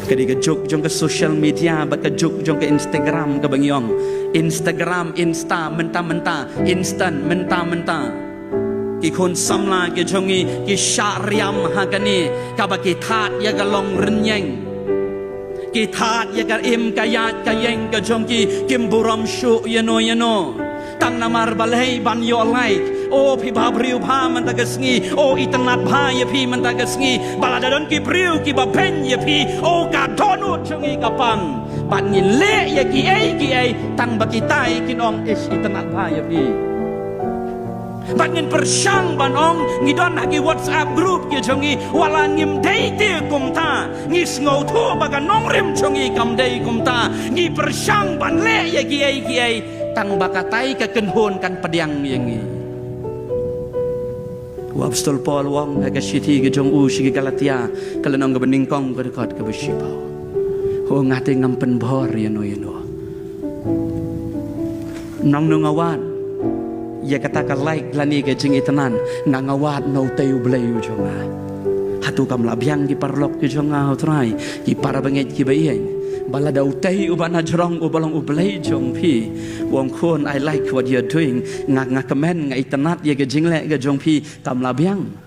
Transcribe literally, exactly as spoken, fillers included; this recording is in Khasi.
Ka dei ka juk jong ka social media bad ka juk jong ka Instagram kaba ngi ong. Instagram, Insta, mynta mynta, instant, mynta mynta. Ki khun samla ki jong ngi ki shah riam ha kane kaba ki thad ïa ka long rynïeng. Ki thad ïa ka im ka ïaid ka ïeng ka jong ki, kim burom shuh ïano ïano. Tang namar balei? Ban ïoh like. O phi bhabriew bha mynta ka sngi, o itynnad bha ïa phi mynta ka sngi. Ba lada don ki briew kiba beiñ ïa phi, o ka dohnud jong ngi ka pang. Bad ngin leh ïa kiei kiei tang ba kitai kin ong, ish, itynnad bha ïa phi. Bad ngin pyrshang ban ong, ngi don ha ki WhatsApp group ki jong ngi, wat la ngim dei te kumta. Ngi sngewthuh ba ka nongrim jong ngi kam dei kumta. Ngi pyrshang ban leh ïa kiei kiei tang ba katai ka kynhun kan pdiang ïa ngi. U Apostol Paul u ong ha ka shithi ka jong u sha ki Galatia, ka lynnong kaba nyngkong, ka dkhot kaba shiphew. Ho, nga te ngam pynbor ïano ïano. Nangno nga wad ïa kata ka like lane ka jingitynnad? Nga, nga wad na utei U Blei u jong nga. Hato kam lah biang, ki paralok ki jong nga ha U Trai, ki para bangeit kiba ïeit, ba lada utei uba na jrong uba long U Blei jong phi u ong, khun, I like what you're doing, nga, nga kmen, nga itynnad ïa ka jingleh ka jong phi, kam lah biang?